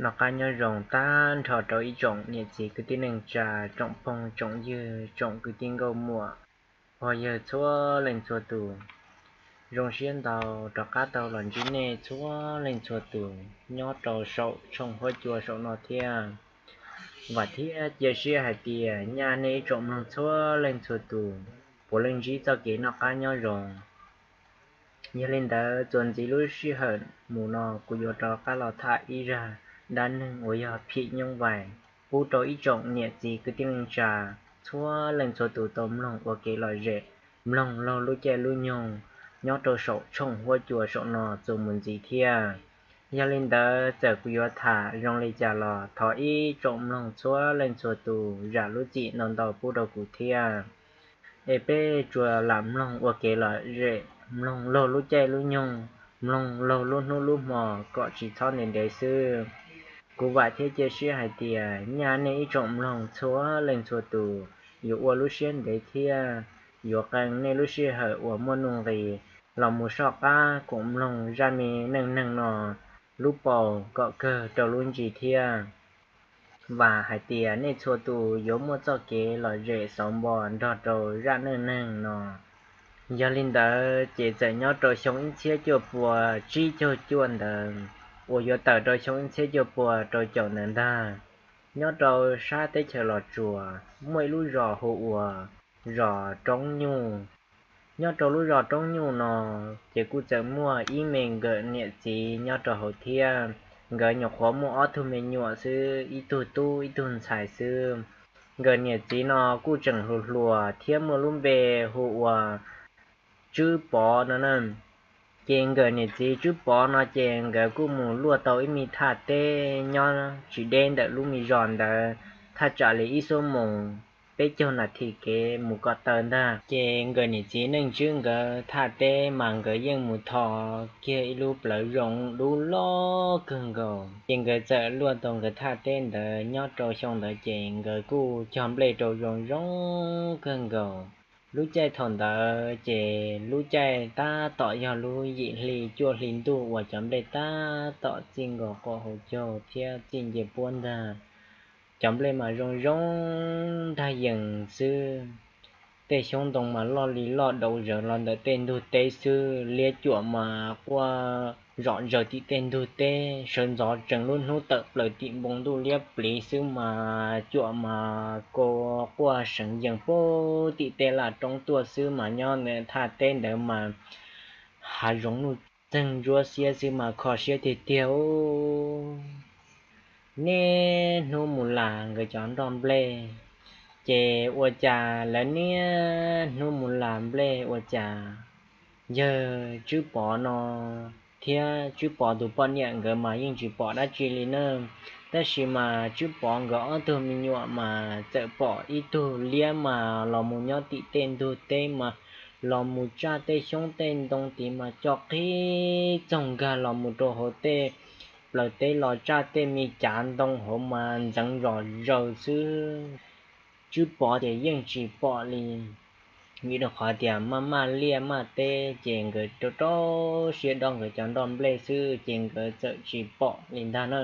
Noj qab nyob zoo tag nrho rau ib tsoom niam txiv kwv tij neej tsa, tsoom phooj tsoom ywg, tsoom kwv tij nkauj muam, pog yawg txhua leej txhua tus. Zoo siab ntau rov qab tau los ntsib nej txhua leej txhua tus nyob rau saum tshooj huab cua saum no thiab. Vam thiab cia siab hais tias nyaj nej ib tsoom mloog txhua leej txhua tus puav leej ntsib txoj kev noj qab nyob zoo. Yog li ntawd txuas ntxiv lub sij hawm mus no kuv yuav rov qab los tham ib zaj dab neeg uas yog phim nyuj vais pub rau ib tsoom niam txiv kwv tij neej tsa txhua leej txhua tus tau mloog ua kev lom zem, mloog laug lub caij lub nyoog nyob rau saum tshooj huab cua saum no txuas mus ntxiv thiab. Yog li ntawd txawm kuv yuav tham zoo li cas los thov ib tsoom mloog txhua leej txhua tus zam lub txim ntau ntau pub rau kuv thiab. Es peb tsuas lam mloog ua kev lom zem, mloog laug lub caij lub nyoog, mloog laug lub hnub lub hmo kom tsis txhob ntev ntev xwb. Kuv vam thiab cia siab hais tias nyaj nej ib tsoom mloog txhua leej txhua tus yuav ua lub siab ntev thiab yuav qee nej lub sij hawm uas muaj nuj nqis los mus soj qab koom mloog zaj me neej neeg no lub paus kom kawg rau lub ntsis thiab. Vam hais tias nej txhua tus yuav muaj txoj kev lom zem xauv npo nrog rau zaj neej neeg no. Yog li ntawd ces txawm nyob rau xyoo ib txhiab cuaj pua tsib caug cuaj ntawd uas yuav tawm rau xyoo ib txhiab cuaj pua rau caum ntawd ntag, nyob rau sab teb chaws Los Tsuas muaj ib lub zos hu ua zos Roob Nyuj. Nyob rau lub zos Roob Nyuj no ces kuj txawm muaj ib me nkawm niam txiv nyob rau hauv thiab. Nkawd nyuam qhuav muaj ob tug me nyuam xwb, ib tug tub ib tug ntxhais xwb. Nkawm niam txiv no kuj tseem hluas hluas thiab muaj lub npe hu ua Tswb Pov no na. Ces nkawm niam txiv Tswb Pov no ces nkawd kuj mus luaj tau ib me thaj teb nyob tsis deb ntawm lub me zos ntawd, thaj tsam li ib xuab moos peb caug nas this kev mus kom tau ntag. Ces nkawm niam txiv Neej Tswb nkawd thaj teb mas nkawd yeej mus tho kiag ib lub plawv zoo dub loj kawg nkaus. Ces nkawd txawm luaj tau nkawd thaj teb ntawd nyob rau xyoo ntawd ces nkawd kuj cog nplej rau zoo zoo kawg nkaus. Lub caij thaum ntawd ces lub caij tab tom yog lub yim hli cuaj hli ntuj uas cov nplej tab tom txij nkaus qhov hauv caug thiab txij nce puab ntag. Cov nplej mas zoo zoo ntag yees xwb. Tej xyoob ntoo mas loj li loj dauv zaws los ntawm tej ntug teb xwb, liab cuam mas quaj zom zaws tim tej ntug teb, sawv ntxov tsees lub hnub tawm plaws tim npoo ntuj liab pliv xwb mas cuam mas kua quaj seev yees puag tim tej laj roob tuaj xwb mas nyob ntawm thaj teb ntawd mas hav zoov nuj txeeg ntsuab xiab xwb mas kho siab tiag tiag. Niaj hnub mus las nkawd cov nroj nplej, ces ua cas lawv niaj hnub mus las nplej ua cas yawg Tswb Pov no thiab Tswb Pov tus poj niam nkawd mas yeej tsis pom dab tsi li na. Tab sis mas Tswb Pov nkawd ob tug me nyuam mas txawm pom ib tug liab mas los mus nyob tim tej ntug teb mas los mus tsaj tej xyoob tej ntoo tid mas co qib txoog nkag los mus rau hauv tej plaws teb los tsaj tej me cav ntoo hauv mas ntxeev zom zaws xwb. Tswb Pov ces yeej tsis pom li, vim rau qhov tias maj maj liaj maj teb ces nkawd rau rau siab dob nkawd cov nroj nplej xwb ces nkawd txawm tsis pom li ntag na.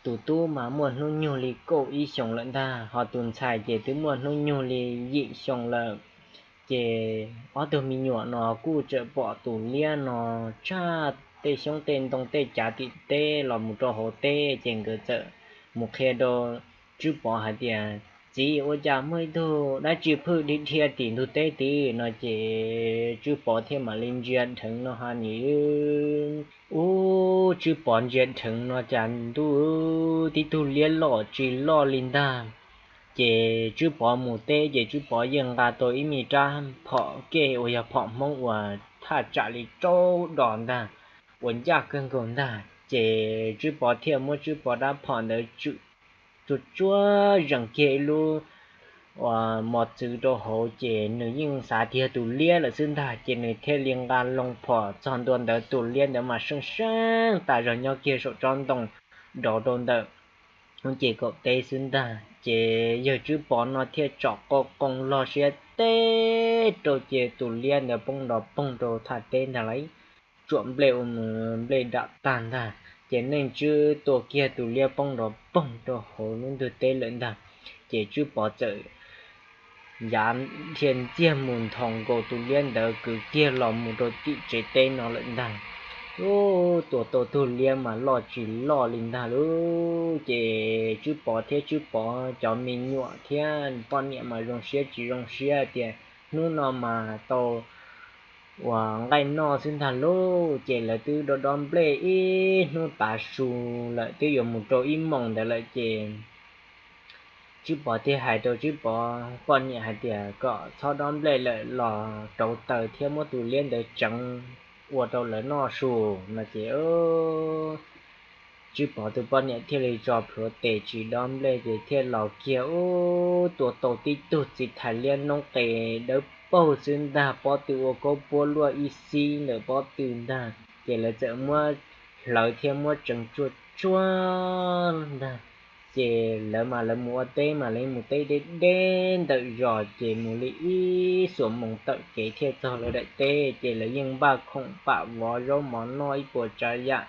Tus tub mas muaj hnub nyoog li kaum ib xyoos lawm ntag, ho tus ntxhais ces twb muaj hnub nyoog li yim xyoo lawm. Ces ob tug me nyuam no kuj txawm pom tus liab no tsaj tej xyoob tej ntoo tej cav tim teb los mus rau hauv teb ces nkawd txawm mus qhia rau Tswb Pov hais tias, Txiv, ua cas muaj ib tug dab tsi phwj dhia dhia tim ntug teb tid? No ces Tswb Pov thiaj mam li ntsia dheev no ha nim, ub, Tswb Pov ntsia dheev no cas ntuj, tib tug liab loj tsis loj li ntag. Ces Tswb Pov mus teb ces Tswb Pov yeej nqa tau ib me rab phom kej uas yog phom Hmoob uas thaj tsam li rau dos ntag, uas ncaj kawg nkaus ntag. Ces Tswb Pov thiaj muab Tswb Pov rab phom ntawd tswm tsuag tsuag zees kiag ib lub mos txwv rau hauv ces nws yeej xav tiag tus liab lawm xwb ntag, ces nws thiaj li nqa loo phom txog ntua ntawd tus liab ntawd mas seej seej tas zog nyob kiag saum tsob ntoo dov rau ntawm lub ces kaum teb xwb ntag. Ces yawg Tswb Pov no thiaj tsom qau qoo log siab teb rau ces tus liab ntawd poob nrov poog rau thaj teb ntag lauj. Tsuam nplej ua nplej dam tag ntag. Ces Neej Tswb tua kiag tus liab poob nrov poog rau hauv lub ntug teb lawm ntag. Ces Tswb Pov txawm yav dhia ntxiag mus nthos nkaus tus liab ntawd kwv kiag los mus rau tim tsev teb no lawm ntag. Ub, tua tau tug liab mas loj tsis loj li ntag lauj. Ces Tswb Pov thiab Tswb Pov cov me nyuam thiab poj niam mas zoo siab tsis zoo siab tias hnub no mas tau uas nqaij noj xwb ntag lauj. Ces lawv twb dob dob nplej ib hnub tav su lawm, twb yuav mus rau ib moos ntawd lawm ces Tswb Pov thiaj hais rau Tswb Pov poj niam hais tias kom txhob dob nplej lawm, los rauv taws thiab muab tus liab ntawd tseev ua rau lawv noj su no ces Tswb Pov tus poj niam thiaj li tso plhuav tes tsis dob nplej ces thiaj los kiag ub tua tau tib tug txiv thais liab noob qes dawb paug xwb ntag, pob tw ua kaub puab luaj ib xib ntawm pob tw ntag. Ces lawv txawm muab hlawv thiab muab tseev tsuag tsuag ntag. Ces lawv mas lawv mus ua teb mas lawv mus teb deb deb ntawm zos ces mus li ib xuab moos tawm kev thiaj txog lawv daim teb. Ces lawv yeej npaj khoom pam vov zaub mov noj ib puas tsav yam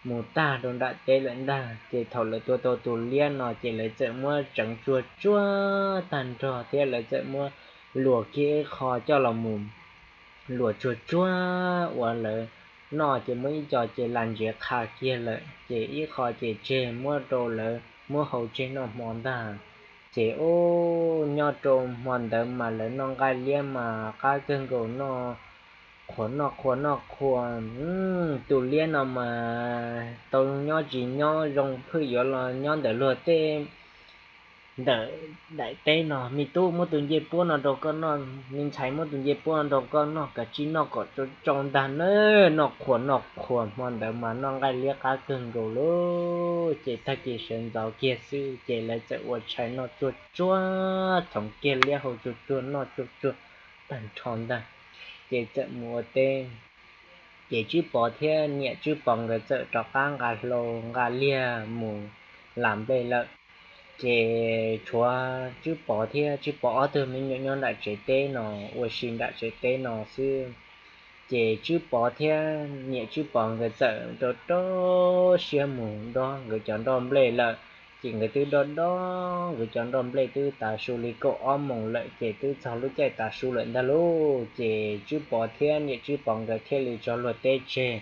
mus tag rau nram teb lawm ntag. Ces thaum lawv tua tau tus liab no ces lawv txawm muab tseev tsuag tsuag tag nrho thiab lawv txawm muab luas kiag ib qho coj los mus luas tsuag tsuag ua lawv noj ces muab ib co ces lam ntsiav qha kiag lawm ces ib qho ces tseg muab rau lawv muab hau tseg noj hmo ntag. Ces ub, nyob rau hmo ntawd mas lawv noj nqaij liab mas qab kawg nkaus, noj qhuas noj qhuas noj qhuas. Tus liab no mas tau nyob tsis nyob zoo phwj yuav los nyob ntawm luag tej ntawm daim teb no, me tub muab tus ncej puab no rau koj noj, me ntxhais muab tus ncej puab no rau koj noj, kav tsij noj kom tsau tsau ntag na. Noj qhuas noj qhuas hmo ntawd mas noj nqaij liab qab kawg nkaus lauj. Ces tag kis sawv ntxov kiag xwb ces lawv txawm ua tshais noj tsuag tsuag, txhoov kiag liab hau tsuag tsuag noj tsuag tsuag tag nrho ntag. Ces txawm mus ua teb. Ces Tswb Pov thiab niam Tswb Pov nkawd txawm rov qab nqa hlau nqa liag mus lam nplej lawm. Ces tshuav Tswb Pov thiab Tswb Pov ob tug me nyuam nyob nram tsev teb no, ua si nram tsev teb no xwb. Ces Tswb Pov thiab niam Tswb Pov nkawd txawm rau rau siab mus dob nkawd cov nroj nplej lawm. Ces nkawd twb dob dob nkawd cov nroj nplej twb tav su li kaum ob moos lawm ces twb txog lub caij tav su lawm ntag lauj. Ces Tswb Pov thiab niam Tswb Pov nkawd thiaj li tso luag teb tseg,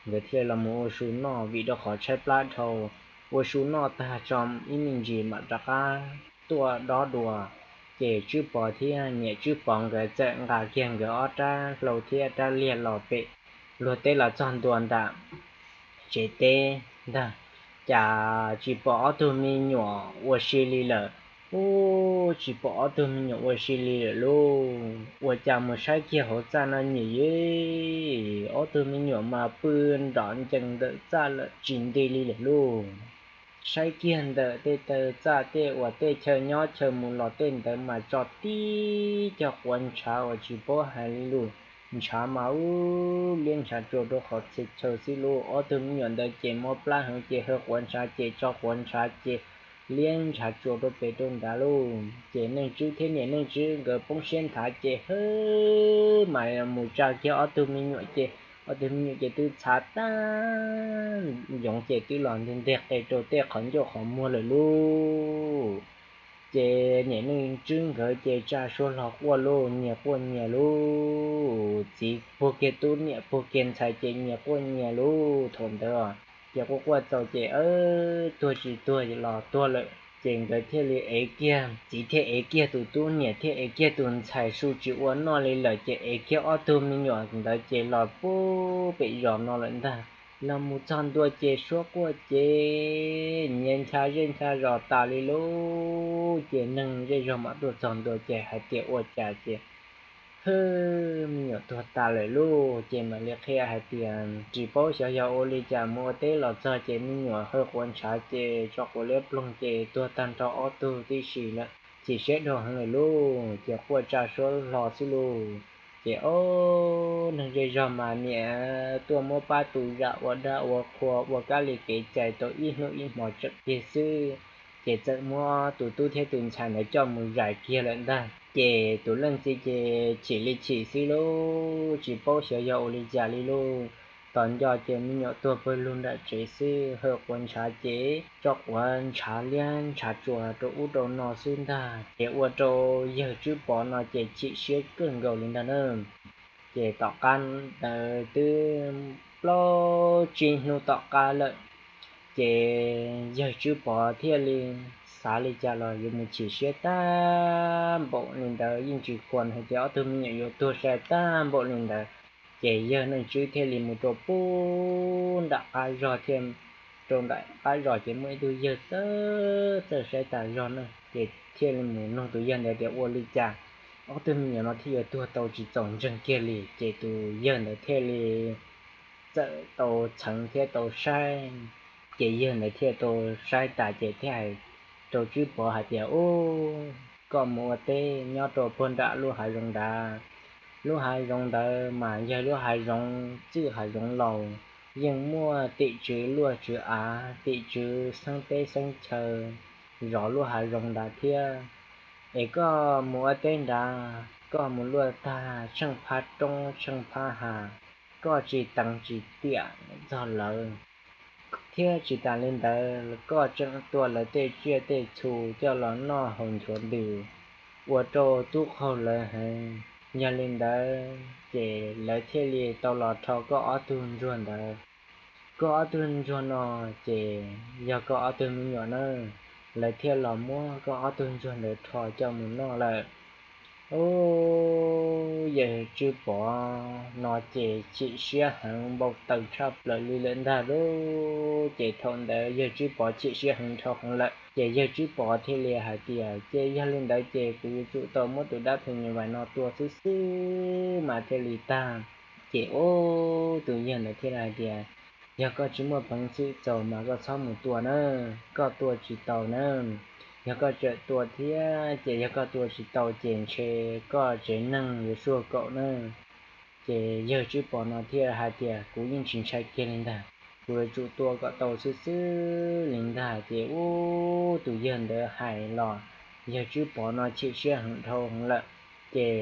nkawd thiaj los mus ua su noj vim rau qhov tshaib plab dhau. Ua su noj tag tso ib me ntsis mam rov qab tuaj dob dua. Ces Tswb Pov thiab niam Tswb Pov nkawd txawm nqa kiag nkawd ob rab hlau thiab rab liag los pem luag teb los txog ntua nram tsev teb ntag, cas tsis pom ob tug me nyuam ua si li lawm. Ub, tsis pom ob tug me nyuam ua si li lawm lauj, ua cas mus saib kiag hauv txaj no nyem yem, ob tug me nyuam mas pw nrov ncees ntawm txaj lawm tsis nti li lawm lauj. Saib kiag ntawm tej taw txaj tej uas tej chaw nyob chaw mus los tej ntawd mas tso tib co quav ntshav uas tsis paub hais li lus, ntshav mas ub liab ntshav tsuas rau qhov txhia chaw xwb lauj. Ob tug me nyuam ntawd ces mob plab heev ces hawb quav ntshav ces tso quav ntshav ces liab ntshav tsuas rau pem rau nrad lauj. Ces Neej Tswb thiab niam Neej Tswb nkawd poob siab nthav ces hawb mas mus tsa kiag ob tug me nyuam ces ob tug me nyuam ces twb txhav tag yoov ces twb los nteg nteg qe rau tej qhov ncauj qhov muag lawm lauj. Ces niam Neej Tswb nkawd ces tsa suab hlo quaj lauj, nyias quaj nyias lauj, txiv puag kiag tub niam puag kiag ntxhais ces nyias quaj nyias lauj. Thaum ntawd ces quaj quaj txaus ces tuag tsis tuag los tuag lawm ces nkawd thiaj li ev kiag, txiv thiaj ev kiag tus tub, niam thiaj ev kiag tus ntxhais, su tsis ua noj li lawm ces ev kiag ob tug me nyuam ntawd ces los pub pem zos no lawm ntag. Los mus txog ntua ces suab quaj ces nyiav ncha zej ncha zos tas li lauj. Ces neeg zej zog mam tuaj txog ntua ces hais tias ua cas ces hwb, me nyuam tuag tas lawm lauj. Ces mam li qhia hais tias tsis paub xyov yog ua li cas mus ua teb los txog ces me nyuam hawb quav ntshav ces tso quav liab ploog ces tuag tag nrho ob tug tib si lawm, chim siab dhau heev lawm lauj. Ces quaj tsa suab hlo xwb lauj. Ces ob neeg zej zog mas niam tuaj muab pab tu zam ua dab ua qhua ua kab li kev cai tau ib hnub ib hmos tseem kiag xwb, ces txawm muab tus tub thiab tus ntxhais ntawd coj mus zais kiag lawm ntag. Ces tus leej txiv ces chim li chim xwb lauj, tsis paub xyov yog ua li cas li lauj. tos nco ces me nyuam tuag pawg lug nram tsev xwb, hawm quav ntshav ces tso quav ntshav liab ntshav tsuas rau ub rau no xwb ntag. Ces ua rau yawg Tswb Pov no ces chim siab kawg nkaus li ntag na. Ces tom qab ntawd twb plaub tsib hnub tom qab lawm, ces yawg Tswb Pov thiaj li xav li cas los yuav mus chim siab tag npaum li ntawd, yeej tsis khuam hais tias ob tug me nyuam yuav tuag sai tag npaum li ntawd. Ces yawg Neej Tswb thiaj li mus rau pub nram qab zog thiab, rau nram qab zos ces muaj ib tug yawg txawj txawj saib tas zog na, ces thiaj li mus nug tus yawg ntawd tias ua li cas ob tug me nyuam no thiaj yuav tuag tau tsis txaus ntseeg kiag li. Ces tus yawg ntawd thiaj li txawm tau txheev thiab tau saib, ces yawg ntawd thiaj tau saib tas ces thiaj hais rau Tswb Pov hais tias, Ub, koj mus ua teb nyob rau puag nram lub hav zoov nrad. Lub hav zoov ntawd mas yog lub hav zoov txwj hav zoov laus, yeej muaj tim tswv luaj tswv av, tim tswv xeeb teb xeeb chaw zov lub hav zoov nrad thiab. Es koj mus ua teb nrad, koj mus luaj tag tsheej phab roob tsheej phab hav, koj tsis teev tsis tiam txog lawv, thiab tsis tas li ntawd koj tseem tua lawv tej tsiaj tej txhu coj los noj haus nchuav ntws, ua rau tub qaug lawv heev. Yog li ntawd ces lawv thiaj li tau los rho koj ob tug ntsuag ntawd. Koj ob tug ntsuag no ces yog koj ob tug me nyuam na, lawv thiaj los muab koj ob tug ntsuag ntawd rho coj mus noj lawm. Ub, yawg Tswb Pov no ces chim siab heev npau taws tshaj plaws li lawm ntag lauj. Ces thaum ntawd yawg Tswb Pov chim siab heev dhau heev lawm, ces yawg Tswb Pov thiaj li hais tias, Ces yog li ntawd ces kuv yuav tsum tau muab tus dab phim nyuj vais no tua xwb xwb mas thiaj li tag. Ces ub, tus yawg ntawd thiaj li hais tias, Yog koj tsis muaj peev xwm txaus mas koj txhob mus tua na, koj tua tsis tau na. Yog koj tseem tua thiab ces yog koj tua tsis tau ces ntshe koj tsev neeg yuav suaj kaum na. Ces yawg Tswb Pov no thiaj hais tias, Kuv yeej tsis ntshai kiag li ntag, kuv yuav tsum tua kom tau xwb xwb li ntag. Ces ub, tus yawg ntawd hais los yawg Tswb Pov no chim siab heev dhau heev lawm, ces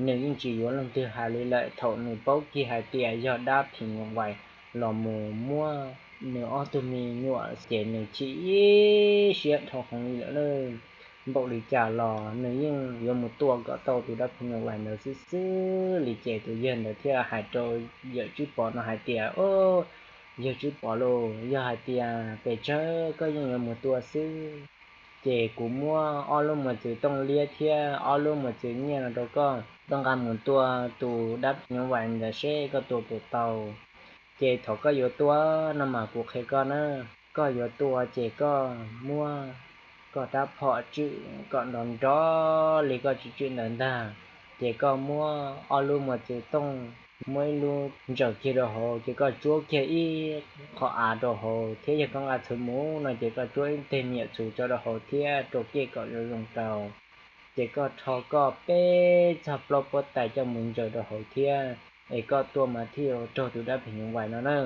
nws yeej tsis yuav leej twg hais li lawm. Thaum nws paub kiag hais tias yog dab phim nyuj vais los mus muab nws ob tug me nyuam ces nws chim ib siab dhau heev li lawm. Npaum li cas los nws yeej yuav mus tua kom tau tus dab phim nyuj vais ntawd xwb xwb li. Ces tus yawg ntawd thiaj hais rau yawg Tswb Pov no hais tias, Ub, yawg Tswb Pov lauj, yog hais tias pes tsawg koj yeej yuav mus tua xwb, ces kuv muab ob lub mos txwv tooj liab thiab ob lub mos txwv nyiaj no rau koj, koj nqa mus tua tus dab phim nyuj vais ntawd seb koj tua puas tau. Ces thaum koj yuav tua no mas kuv qhia koj na, koj yuav tua ces koj muab koj rab phom tswm kom nrov nrov li koj tsis tswm ntawd ntag. Ces koj muab ob lub mos txwv tooj, muab ib lub ntsaws kiag rau hauv, ces koj tsuab kiag ib qho av rau hauv, thiab yog koj nqa txhuv mus no ces koj tsuab ib teg me nyuam txhuv tso rau hauv thiab rau kej kom zoo zoo rau. Ces koj rho koj peb txog plaub puab tais coj mus ntsaws rau hauv thiab, es koj tua mas thiaj yuav raug tus dab phim nyuj vais no na.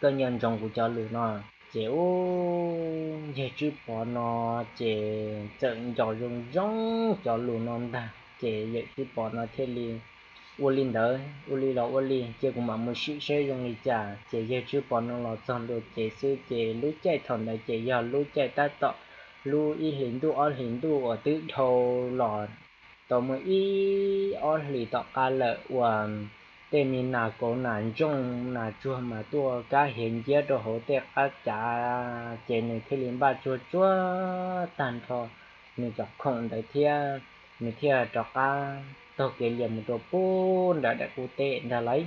Koj nco ntsoov kuv cov lus no. Ces ub, yawg Tswb Pov no ces txawm nco zoo zoo cov lus no ntag. Ces yawg Tswb Pov no thiaj li, Ua li ntawd, ua li los ua li, cia kuv mam mus sim seb zoo li cas. Ces yawg Tswb Pov no los txog ntua ces xwb, ces lub caij thaum ntawd ces yog lub caij tab tom lub ib hlis ntuj ob hlis ntuj uas twb dhau los tau muaj ib ob hlis tom qab lawm uas tej me nas kauv nas ntsooj nas tsuag mas tuaj kab hiav nciab rau hauv tej qab cav, ces nws thiaj li npaj tsuag tsuag tag nrho nws cov khoom ntawd thiab nws thiaj rov qab taug kev lias mus rau pub nram daim qub teb ntag lauj.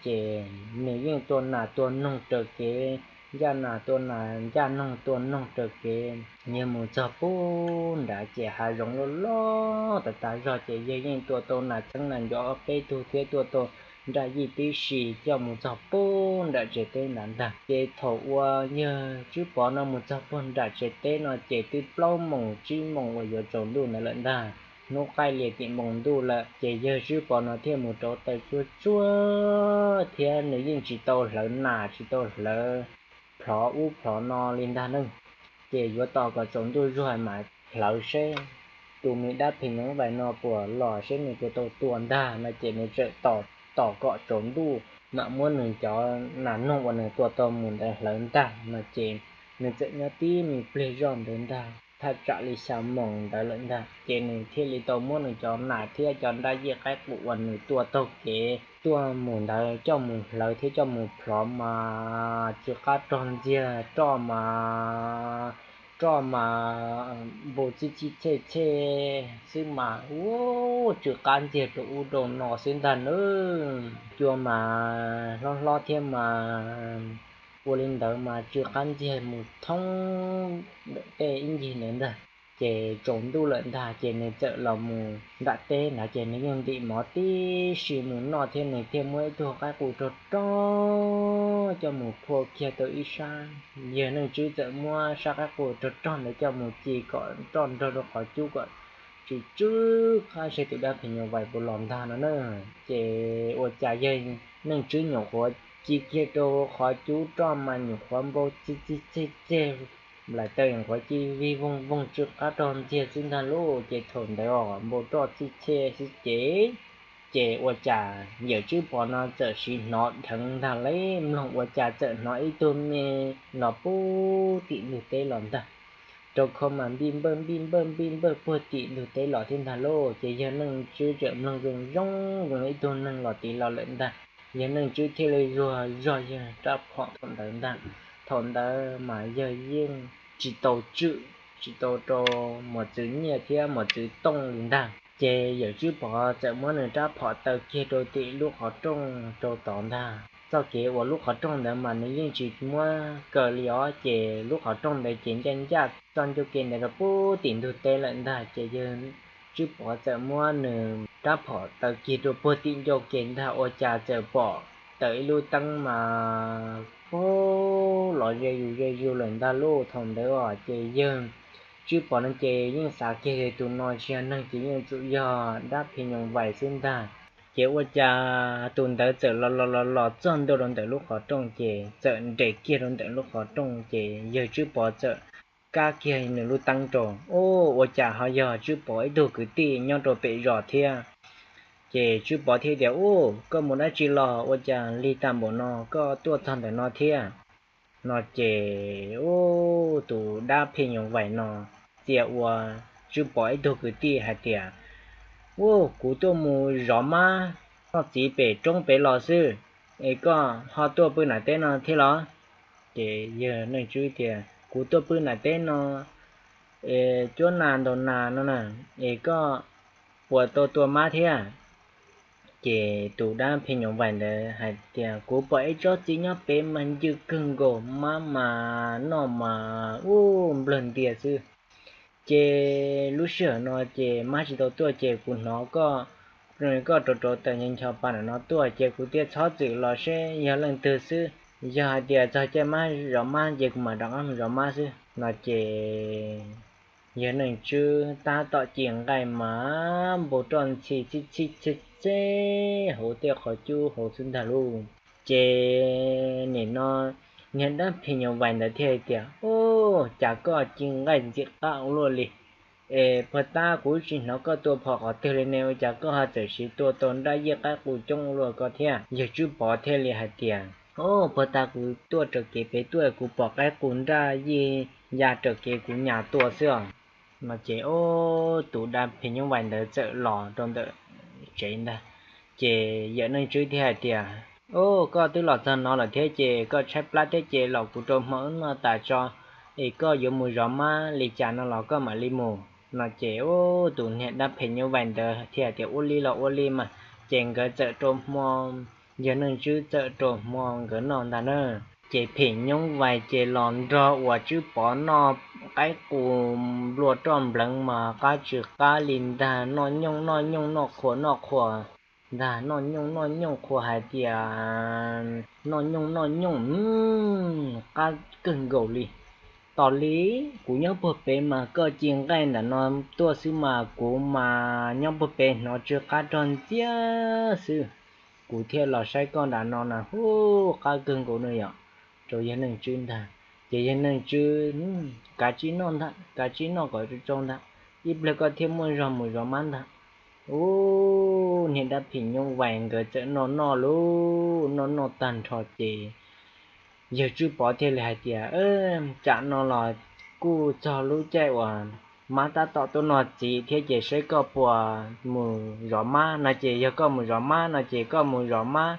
Ces nws yeej tua nas tua noog raws kev, ncaj nas tua nas, ncaj noog tua noog raws kev, yawg mus txog pub nrad ces hav zoov loj loj tas tas zog, ces yawg yeej tua tau nas txheeb nas ncov peb tug thiab tua tau nraj yij tib si coj mus txog pub nram tsev teb nrad ntag. Ces thaum uas yawg Tswb Pov no mus txog pub nram tsev teb no ces twb plaub moos tsib moos uas yuav tsaus ntuj ntawd lawm ntag. Hnub qaij lias tim npoo ntuj lawm, ces yawg Tswb Pov no thiaj mus rauv taws tsuag tsuag thiab nws yeej tsis tau hlawv nas tsis tau hlawv plhov ub plhov no li ntag ne. Ces yuav tos kom tsaus ntuj zuag mas hlawv seb tus me dab phim nyuj vais no puas los seb nws puas tau tua ntag no, ces nws txawm tos, tos kom tsaus ntuj mam muab nws cov nas noog uas nws tua tau mus ntawd hlawv ntag no ces nws txawm nyob tib me pliag zoj ntawd ntag, thaj tsam li xya moos ntawd lawm ntag ces nws thiaj li tau muab nws cov nas thiab cov nrab yij qaib qus uas nws tua taug kev tuaj mus ntawd coj mus hlawv thiab coj mus plhov mas tsw qab rog ntxiag, roj mas, roj mas npau txij txhij txhej txhej xwb mas ua tsw qab ntxiag rau ub rau no xwb ntag nawb. Cua mas hlob hlob thiab mas ua li ntawd mas tsw qab ntxiag mus thoob ntawm tej ib ncig ntawd ntag. Ces tsaus ntuj lawm ntag ces nws txawm los mus nram teb ntawd ces nws yeej ntim mov tib si mus noj thiab nws thiaj muab ib tug qaib qus rog rog coj mus phua kiag tau ib sab. Yawg Neej Tswb txawm muab sab qaib qus rog rog ntawd coj mus ci kom roj nrog rau qhov cub kom tsis tsw qab seb tus dab phim nyuj vais puas los ntag no na. Ces ua cas yawg Neej Tswb nyuam qhuav ci kiag rau qhov cub roj mas nyuam qhuav npau txij txhij txhej txhej, nplaim taw nyuam qhuav ci vij voog voog tsw qab rog ntxiag xwb ntag lauj. Ces thaum ntawd os npau roj txhij txhej xwb ces, ces ua cas Yawm Tswb Pov no txawm siv hnov dheev ntag lauj, mloog ua cas txawm hnov ib tug me los puag tim ntug teb los ntag. Rau khov mas npij npawj npij npawj npij npawj puag tim ntug teb los thiab ntag lauj. Ces yawg Neej Tswb txawm mloog zoo zoo zoo ib tug neeg los tid los lawm ntag. Yawg Neej Tswb thiaj li zuag zog yawg rab phom thaum ntawd ntag. Thaum ntawd mas yawg yeej tsis tau tswm, tsis tau rau mos txwv nyiaj thiab mos txwv tooj li ntag. Ces Yawm Tswb Pov txawm muab nws rab phom taw kiag rau tim lub qhov rooj rau tod ntag. Txoj kev uas lub qhov rooj ntawd mas nws yeej tsis muab kaw li os, ces lub qhov rooj ntawd ces ncaj ncaj txoj ncauj ke ntawd rau puag tim ntug teb lawm ntag. Ces Yawg Tswb Pov txawm muab nws rab phom taw kiag rau puag tim ncauj ke ntag ua cas txawm pom tawm ib lub teeb mas pag los ze zus ze zus lawm ntag lauj. Thaum ntawd os ces Yawg Tswb Pov no ces yeej xav kiag tias tus no tsis yog neeg ces yeej tsum yog dab phim nyuj vais xwb ntag. Ces ua cas tus ntawd txawm los los los los txog ntua rau ntawm lub qhov rooj ces txawm nres kiag rau ntawm lub qhov rooj ces Yawg Tswb Pov txawm kab kiag nws lub teeb rau. Ua cas ho yog Tswb Pov ib tug kwv tij nyob rau pem zos thiab. Ces Tswb Pov thiaj tias, Ub, koj mus dab tsi los ua cas lig tag npaum no koj tuaj txog ntawm no thiab? No ces ub, tus dab phim nyuj vais no txia ua Tswb Pov ib tug kwv tij hais tias, Ub, kuv tuaj mus zov mab noj txiv pem roob pem los xwb, es koj ho tuaj pw nram teb no thiab los? Ces Yawg Neej Tswb tias, Kuv tuaj pw nram teb no, es cuab nas ntaus nas no na, es koj puas tau tua mab thiab? Ces tus dab phim nyuj vais ntawd hais tias, Kuv pom ib tsob txiv nyob pem mas ncw kawg nkaus, mab mas noj mas ub nplawg ntias xwb. Ces lub sij hawm no ces mab tsis tau tuaj ces kuv hnov koj, koj rau rau taws ncho pa nram no tuaj ces kuv thiaj txhob txwm los seb yog leej twg xwb. Yog hais tias txog caij mab zov mab ces kuv mam rov qab mus zov mab xwb. No ces Yawg Neej Tswb tab tom ci nqaij mas npau roj ntxhi txhij txhij txhej txhej hauv tej qhov cub hauv xwb ntag lauj. Ces nim no niag dab phim nyuj vais ntawd thiaj hais tias, Ub, cas koj ci nqaij ntxim qab ua luaj li, es puag ta kuv tsis hnov koj tua phom qhov twg li ne, ua cas koj ho txawm siv tua tau nraj yij qaib qus coob ua luaj koj thiab? Yawg Tswb Pov thiaj li hais tias, Ub, puag ta kuv tuaj raws kev pem tuaj kuv pom qaib qus nraj yij ya raws kev kuv nyas tua xwb os. No ces ub, tus dab phim nyuj vais ntawd txawm los rau ntawm tsev ntag. Ces Yawg Neej Tswb thiaj hais tias, Ub, koj twb los txog no lawm thiab ces koj tshaib plab thiab ces los kuv rau hmo wb noj tas tso, es koj yuav mus zov mab li cas no los koj mam li mus. No ces ub, tus niag dab phim nyuj vais ntawd thiaj tias, Ua li los ua li mas. Ces nkawd txawm rau hmo, Yawg Neej Tswb txawm rau hmo nkawd noj ntag na. Ces phim nyuj vais ces los nrog uas Tswb Pov noj qaib qus nplua roj npleev mas qab tsw qab li ntag, noj nyooj noj nyooj noj qhuas noj qhuas ntag, noj nyooj noj nyooj qhuas hais tias noj nyooj noj nyooj qab kawg nkaus li. Tos li kuv nyob puag pem mas koj ci nqaij ntawm no tuaj xwb mas kuv mas nyob puag pem hnov tsw qab rog ntxiag xwb. Kuv thiaj los saib koj nram no na, hu, qab kawg nkaus no yom, rau Yawg Neej Tswb ntag. Ces Yawg Neej Tswb, Kav tsij noj ntag, kav tsij noj kom tsau tsau ntag, ib pliag koj thiaj muaj zog mus zov mab ntag. Ub, niag dab phim nyuj vais nkawd txawm noj noj lauj, noj noj tag nrho ces yawg Tswb Pov thiaj li hais tias, Tsam no los kuj txog lub caij uas mab tab tom tuaj noj txiv thiab ces saib koj puas mus zov mab no ces yog koj mus zov mab no ces koj mus zov mab,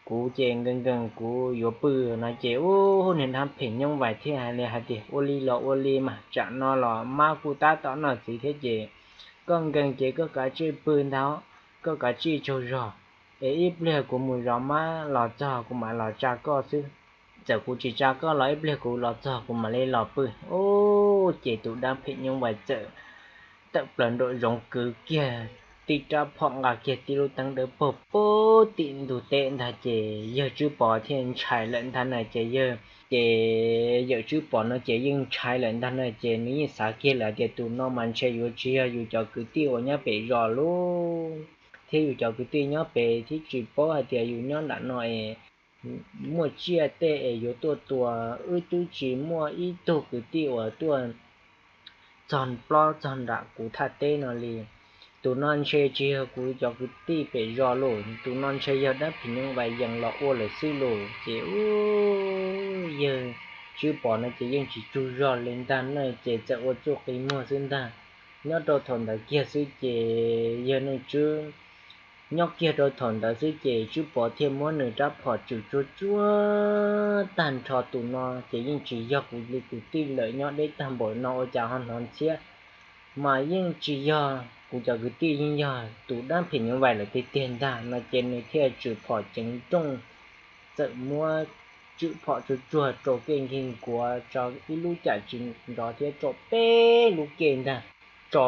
kuv ces nkees nkees kuv yuav pw no ces ub, niag dab phim nyuj vais thiaj li hais tias, Ua li los ua li mas, tsam no los mab kuj tab tom noj txiv thiab ces koj nkees ces koj kav tsij pw ntag, koj kav tsij tsaug zog, es ib pliag kuv mus zov mab los txog kuv mam los tsa koj xwb. Txawm kuv tsis tsa koj los ib pliag kuv los txog kuv mam li los pw. Ub, ces tus dab phim nyuj vais txawm tawm plaws nraum zoov kwv kiag tib rab phom nqa kiag tib lub teeb dawb paug pub tim ntug teb ntag ces yawg Tswb Pov thiaj ntshai lawm ntag na ces yawg, ces yawm Tswb Pov no ces yeej ntshai lawm ntag na ces nws yeej xav kiag lawm tias tus no mas ntshe yuav tsis yog yus cov kwv tij uas nyob pem zos lub, thiab yus cov kwv tij nyob pem thiab tsis paub hais tias yus nyob nram no es muaj tsiaj tej es yuav tuaj tua, wb twb tsis muaj ib tug kwv tij uas tuaj txog plaub txog nram kuv thaj teb no li. Tus no ntshe tsis yog kuv cov kwv tij pem zos lauj, tus no ntshe yog dab phim nyuj vais yees los ua lawm xwb lauj. Ces ub, yawg Tswb Pov no ces yeej tsis tsaug zog li ntag na ces txawm ua txuj qi muag xwb ntag. Nyob rau thaum ntawd kiag xwb ces yawg Neej Tswb, nyob kiag rau thaum ntawd xwb ces Tswb Pov thiaj muab nws rab phom tswm tsuag tsuag tag nrho, tus no ces yeej tsis yog kuv li kwv tij lawm, nyob deb tag npaum no ua cas ho hnov ntxhiab, mas yeej tsis yog kuv cov kwv tij, yeej yog tus dab phim nyuj vais lawm tiag tiag ntag no ces nws thiaj tswm phom ceev nrooj, txawm muab tswm phom tsuag tsuag rau kej nkig nkuav tso ib lub cam tsis nrov thiab tso peb lub kej ntag, tso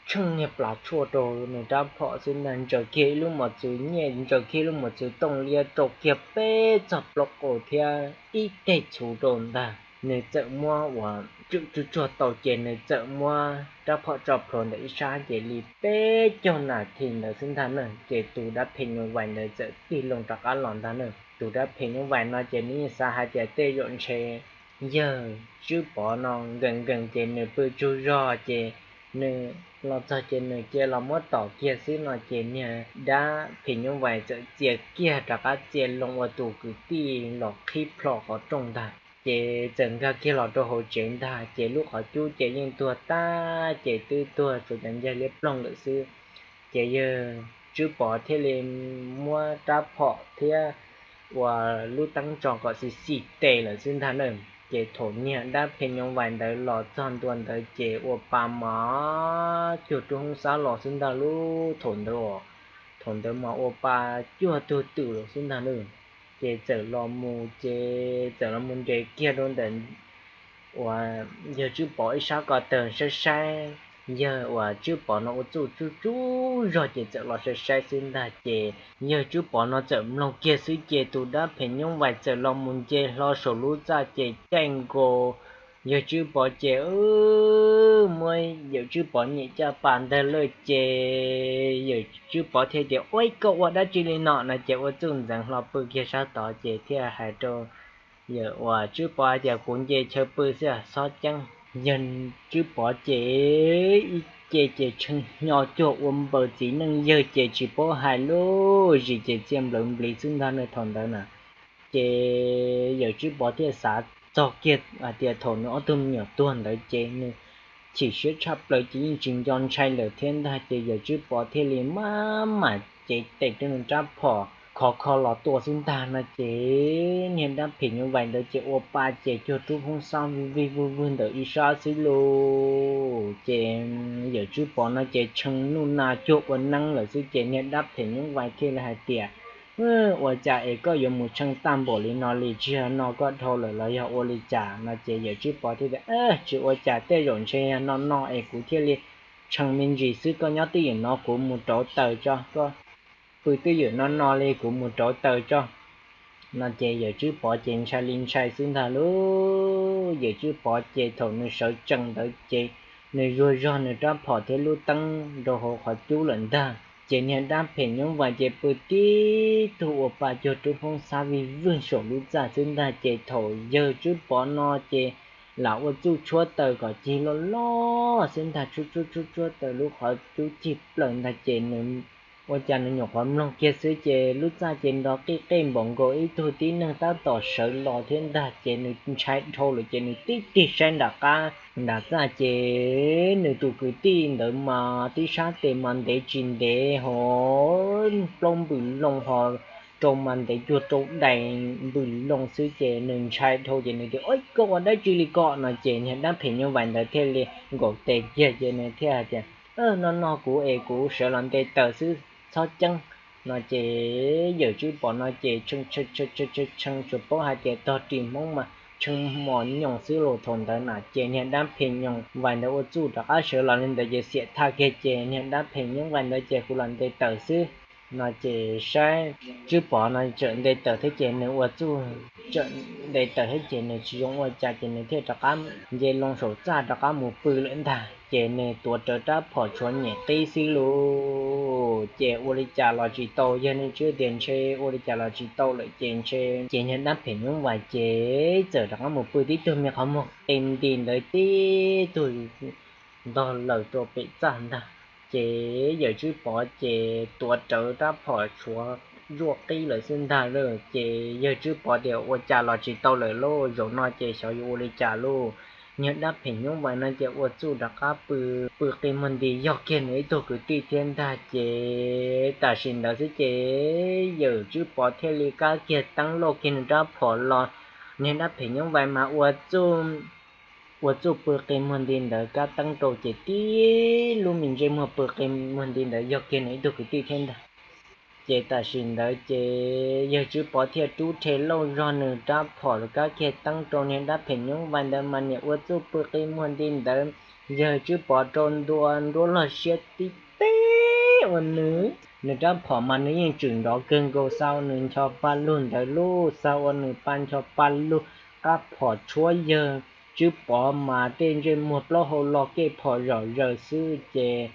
tsheej niag plas tshuaj rau nws rab phom xwb ntag, ntsaws kiag ib lub mos txwv nyiaj, ntsaws kiag ib lub mos txwv tooj liab, rau kiag peb txog plaub qus thiab ib teg txhuv rau ntag. Nws txawm muab uas tswm tsuag tsuag tau ces nws txawm muab rab phom tso plhuav ntawm ib sab ces li peb caug nas this ntawd xwb ntag na ces tus dab phim nyuj vais ntawd txawm tig loo rov qab los ntag na. Tus dab phim nyuj vais no ces nws yeej xav hais tias tej zaum ntshe yawg Tswb Pov no nkees nkees ces nws pw tsaug zog ces nws los txog ces nws cia los muab tom kiag xwb no ces niag dab phim nyuj vais txawm txia kiag rov qab txia loo ua tus kwv tij los qhib plho qhov rooj ntag ces txawm nkag kiag los rau hauv tsev ntag ces lub qhov cub ces yeej tuag tag ces twb tuag tsuas cov ncaig liab ploog lawm xwb. Ces yawg Tswb Pov thiaj li muab rab phom thiab uas lub teeb tso kom xis xis tes lawm xwb ntag na. Ces thaum niag dab phim nyuj vais ntawd los txog ntua ntawd ces ua pa mas cuag rub hoob xab los xwb ntag lauj. Thaum ntawd, thaum ntawd mas ua pa cuag tug twm los xwb ntag na. Ces txawm los mus ces txawm los mus nres kiag rau ntawm uas yawg Tswb Pov ib sab ko taw saib saib, yawg uas Tswb Pov no ua txuj tsuj tsuj zog ces txawm los saib saib xwb ntag ces yawg Tswb Pov no txawm mloog kiag xwb ces tus dab phim nyuj vais txawm los mus nce hlo saum lub txaj ces caij nkaus yawg Tswb Pov ces muab yawm Tswb Pov nyem caj pas ntag lawm ces yawm Tswb Pov thiaj tias, Ua, koj ua dab tsi li no? No ces ua txuj ntxeev hlo pw kiag sab tod ces thiaj hais rau yawm uas Tswb Pov hais tias, Kuv nce chaw pw xwb, txhob ceeb. Yawg Tswb Pov ces ib ce ces tshee hnyo cuag ua npaws txiv neej yawg ces tsis paub hais lub zis ces txia nplawv npliv xwb ntag na thaum ntawd na. Ces yawm Tswb Pov thiaj xav txog kiag hais tias thaum nws ob tug me nyuam tuag ntawd ces nws chim siab tshaj plaws ces yeej tsis nco ntshai lawm thiab ntag ces yawm Tswb Pov thiaj li maj mam cev tes rau nws rab phom khov kho los tua xwb ntag no ces niag dab phim nyuj vais ntawd ces ua pa ces cuag rub hoob xob vij vwg vwg ntawm ib sab xwb lauj. Ces yawm Tswb Pov no ces tshee nuj na cuag ua neeb lawm xwb ces niag dab phim nyuj vais thiaj li hais tias, Ua cas es koj yuav mus tshee tag npaum li no li? Tsis yog no koj dhau lawm los yog ua li cas? No ces yawm Tswb Pov thiaj tias, Tsis ua cas, tej zaum ntshe yog no no es kuv thiaj li tshee me ntsis xwb. Koj nyob twj ywm no kuv mus rauv taws tso, koj pw twj ywm no no li kuv mus rauv taws tso. No ces yawm Tswb Pov ces ntshai li ntshai xwb ntag lauj. Yawm Tswb Pov ces thaum nws sawv tsees ntawd ces nws zuag zog nws rab phom thiab lub teeb rau hauv qhov cub lawm ntag. Ces niag dab phim nyuj vais ces pw tib tug ua pa cuag rub hoob xob vij vwg saum lub txaj xwb ntag. Ces thaum yawg Tswb Pov no ces lam ua txuj tshuab taws kom cig loj loj xwb ntag, tshuab tshuab tshuab tshuab taws lub qhov cub cig plaws ntag ces nws ua cas nws nyuam qhuav mloog kiag xwb ces lub txaj ces nrov qij qej npaum nkaus ib tug tib neeg tab tom sawv los thiab ntag ces nws ntshai dhau lawm ces nws tib tig saib nram qab nram txaj ces nws tus kwv tij ntawd mas tib sab tes mas ntev tsis ntev ho plaub npws loo ho rau mas ntev cuag rau dais npws loo xwb ces nws ntshai dhau ces nws tias, Ua, koj ua dab tsi li ko? No ces niag dab phim nyuj vais ntawd thiaj li nkaum tes kiag ces nws thiaj hais tias, No no kuv es kuv sawv los nte taws xwb, txhob ceeb. No ces yawm tswb pov no ces tshee tshee tshee tshee tshee tshee tsuas paub hais tias tog ris hmoob mas tshee mos nyoos xwb los thaum ntawd na ces niag dab phim nyuj vais ntawd ua txuj rov qab sawv los li ntawd ces xiam thaj kiag ces niag dab phim nyuj vais ntawd ces kuv los nte taws xwb. No ces saib tswb pov no tseem nte taws thiab ces nws ua txuj tseem nte taws thiab ces nws tsis zoo ua cas ces nws thiaj rov qab nce loo saum txaj rov qab mus pw lawm ntag ces nws tuav rawv rab phom tshuav nyem qib xwb lauj. Ces ua li cas los tsis tau, yog nej tsis tias ntshe ua li cas los tsis tau lawm ces ntshe ces niag dab phim nyuj vais ces txawm rov qab mus pw tib tug me qhov muag qi nti ntawd tib tug ntog lawm rau pem txaj ntag. Ces yawm tswb pov ces tuav rawv rab phom tshuav zuaj qib lawm xwb ntag lauj. Ces yawg tswb pov tias, Ua cas los tsis tau lawm lauj, zaum no ces xyov yuav ua li cas lauj. Niag dab phim nyuj vais no ces ua txuj rov qab pw, pw qi muag nti yog kiag nws ib tug kwv tij thiab ntag. Ces tam sim ntawd xwb ces yawm tswb pov thiaj li kab kiag teeb lauj kiag nws rab phom los. Niag dab phim nyuj vais mas ua txuj ua txuj pw qi muag nti ntawd kab teeb rau ces tib lub me ntsej muag pw qi muag nti ntawd yog kiag nws ib tug kwv tij thiab ntag. Ces tam sim ntawd ces yawg tswb pov thiaj rub rhe lauj zog nws rab phom los kab kiag teeb rau niag dab phim nyuj vais ntawd mas niam ua txuj pw qi muag nti ntawd, yawg tswb pov rau ntua nruab log siab tib teb ua nws, nws rab phom mas nws yeej tswm nrov kawg nkaus, xa ua nws ncho pa lug ntawd lauj, xa ua nws pa ncho pa lug, rab phom tshuab yawg tswb pov mas tej ntsej muag plaub hau lo kej phom zom zaws xwb ces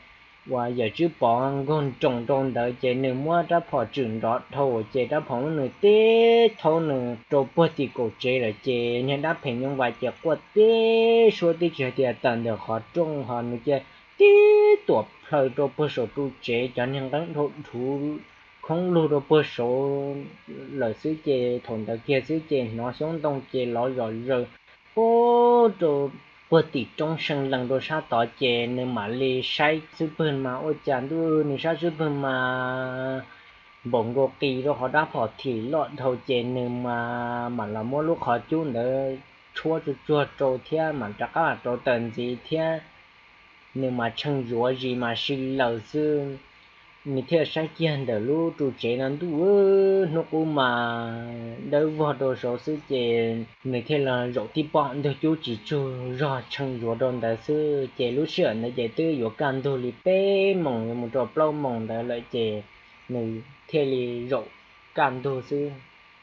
uas yawm tswb pov nkaug nroos rau ntawd ces nws muab rab phom tswm nrov dhau ces rab phom muab nws tib thaub nws rau puag tim kaum tsev lawm ces niag dab phim nyuj vais ces quaj tib suab tib tsis hais tias tawm ntawm qhov rooj ho nws cia tib tuam plhaw rau puag saum ru tsev, cov niag nqeeb dhau dhuv khoob lug rau puag saud lawm xwb ces thaum ntawd kiag xwb ces hnov xyoob ntoo ces lov zom zaws pub rau puag tim roob seej lees rau sab tod ces nws mam li saib xub pwg mas ua cas ntuj nws saib xub pwg mas npaum nkaus qis rau qhov rab phom thim loj dhau ces nws mas mam los muab lub qhov cub ntawd tshuab tsuag tsuag rau thiab mam rov qab los rau tawm ntxiv thiab nws mas tshee zuav zis mas si laws xwb. Nws thiaj saib kiag ntawm lub ru tsev no ntuj hnub qub mas dawb vog rau saud xwb ces nws thiaj los zaum tib pob ntug cub tsis tsaug zog tshee zuav rau ntawd xwb ces lub sij hawm ntawd ces twb yuav kaj ntug li peb moos yuav mus rau plaub moos ntawd lawm ces nws thiaj li zaum kaj ntug xwb.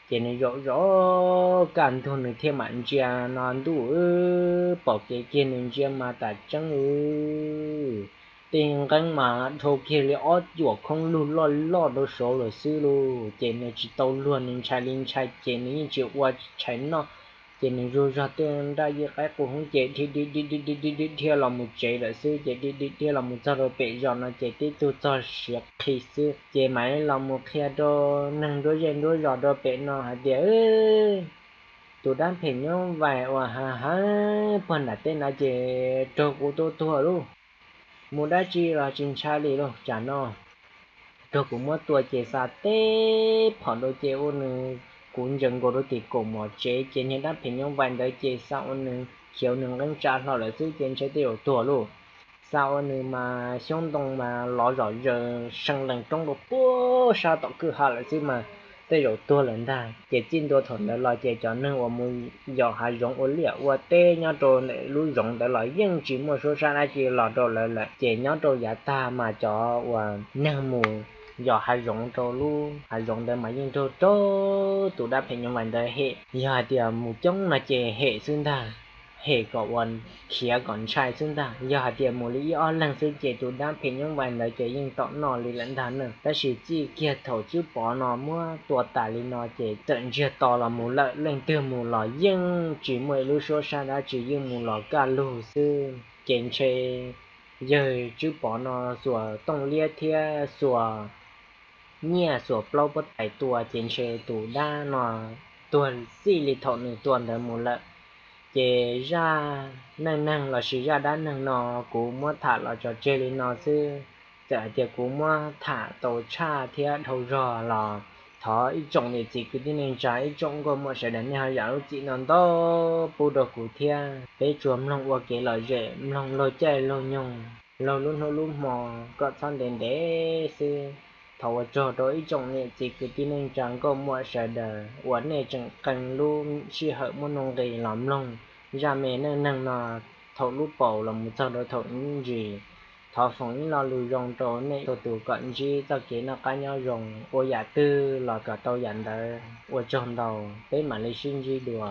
Ces nws zaum zaum kaj ntug nws thiaj mam ntsia no ntuj pom kev kiag nws ntsia mas tam tseeb tej nqeeb mas dhau kiag li ob cuam khoob lug loj loj rau saud lawm xwb lauj. Ces nws tsis tau luag nws ntshai li ntshai ces nws yeej tsis ua tshais noj ces nws zuj zog tej nraj yij qaib qus hoob ces dhia dhia dhia los mus tsev lawm xwb ces dhia dhia dhia los mus txog rau pem zos no ces tib tug txog siav qhi xwb ces mam los mus qhia rau neeg nruab zej nruab zos rau pem no hais tias tus dab phem nyuj vais uas ha ha pog nram teb na ces raug kuv tua tuag lauj. Mus dab tsi los tsis ntshai li lauj, tsam no raug kuv muab tua ces xa teb phom rau ces ua nws kuv ntsees nkaus rau tim kaum mom tsev ces niag dab phem nyuj vais ntawd ces xa ua nws khiav nws nqeeb tsa hlo lawm xwb ces ntshai tej zaum tuag lauj. Xa ua nws mas xyoob ntoo mas lov zom zaws seej lees roob rau puag sab tom kwj ha lawm xwb mas tej zaum tuag lawm ntag. Ces txij ntua thaum ntawd los ces cov neeg uas mus yos hav zoov ua liaj ua teb nyob rau ntawm lub zoov ntawd los yeej tsis muaj suab sab dab tsi los rau lawv lawm ces nyob rau yav tag mas cov uas neeg mus yos hav zoov rau lub hav zoov ntawd mas yeej raug raug tus dab phem nyuj vais ntawd hem, yog hais tias mus coob no ces hem xwb ntag. hem kom ua khiav kom ntshai xwb ntag. Yog hais tias mus li ib ob leeg xwb ces tus dab phim nyuj vais ntawd ces yeej tom noj li lawm ntag na. Tab sis txij kiag thaum Tswb Pov no muab tua tas li no ces txawm ntsiag to los mus lawm, leej twg mus los yeej tsis muaj ib lub suab sab dab tsi, yeej mus los kaj lug xwb. Ces ntshe yawg Tswb Pov no xuas tooj liab thiab xuas nyiaj xuas plaub puab tais tua ces ntshe tus dab no tuag txij li thaum nws tua ntawd mus lawm. Ces zaj neej neeg lossis zaj dab neeg no kuv muab tham los tso tseg li no xwb. Txawm hais tias kuv muab tham tau tshaj thiab dhau zog los thov ib tsoom niam txiv kwv tij neej tsa ib tsoom nkauj muam sawv daws nej ho zam lub txim no ntau pub rau kuv thiab. Peb tsuas mloog ua kev lom zem, mloog laug caij laug nyoog, laug lub hnub lub hmo kom txhob ntev ntev xwb. Thov ua tsaug rau ib tsoom niam txiv kwv tij neej tsa nkauj muam sawv daws uas nej tseem qee lub sij hawm muaj nuj nqis los mloog zaj me neej neeg no thaum lub paus los mus txog rau thaum ntsis. Thov foom ib lo lus zoo rau nej txhua tus kom ntsib txoj kev noj qab nyob zoo, ua yam twg los kom tau yam ntawd. Ua tsaug ntau, peb mam li sib ntsib dua.